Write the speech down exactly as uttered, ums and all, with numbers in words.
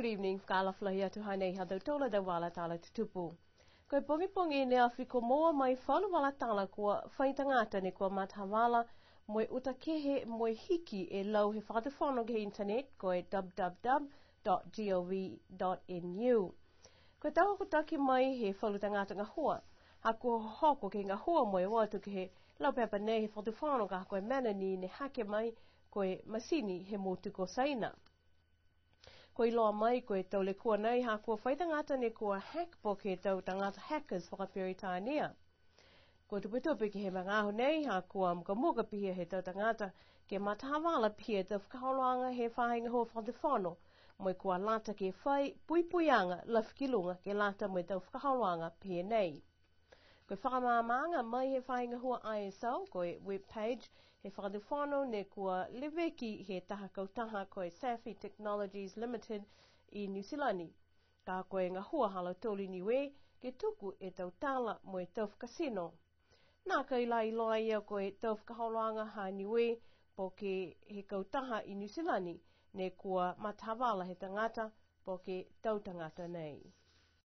Good evening, fakaalofa lahi atu, hanei ha tautolu a tau vala tala tutupu. Ko e pogipogi ne afi kua moua mai falu vala tala kua fai tagata ne kua matahavala mo e uta kehe mo e hiki e lau he fakatufono ke he internet ko e w w w dot g o v dot n u. Ko e tau hokotaki mai he falu tagata gahua, ha kua hohoko ke gahua mo e o atu ke he lau pepa nei he fakatufono ka ko e mena ni ne hake mai ko e masini he motu ko Saina. Kua iloa mai ko e tau lekua nei ha kua fai tagata ne kua hack po ke tau tagata hackers fakaperitania. Kua tupetupe ke he magaaho nei ha kua mukamuka pihia he tau tagata ke matahavala pihia e tau fakaholoaga he faahi gahua fakatufono, mo e kua lata ke fai puipuiaga lafi ki luga ke lata mo e tau fakaholoaga pihia nei. Ko e fakamaamaaga mai he faahi gahua I S O, ko e web page he fakatufono ne kua leveki he taha kautaha ko e Safi Technologies Limited i Niu Silani. Ka ko e gahua ha lautolu i Niue ke tuku e tau tala mo e tau fakatino. Nākai la iloa ia ko e tau fakaholoaga ha Niue po ke he kautaha i Niu Silani ne kua matahavala he tagata po ke tau tagata nei.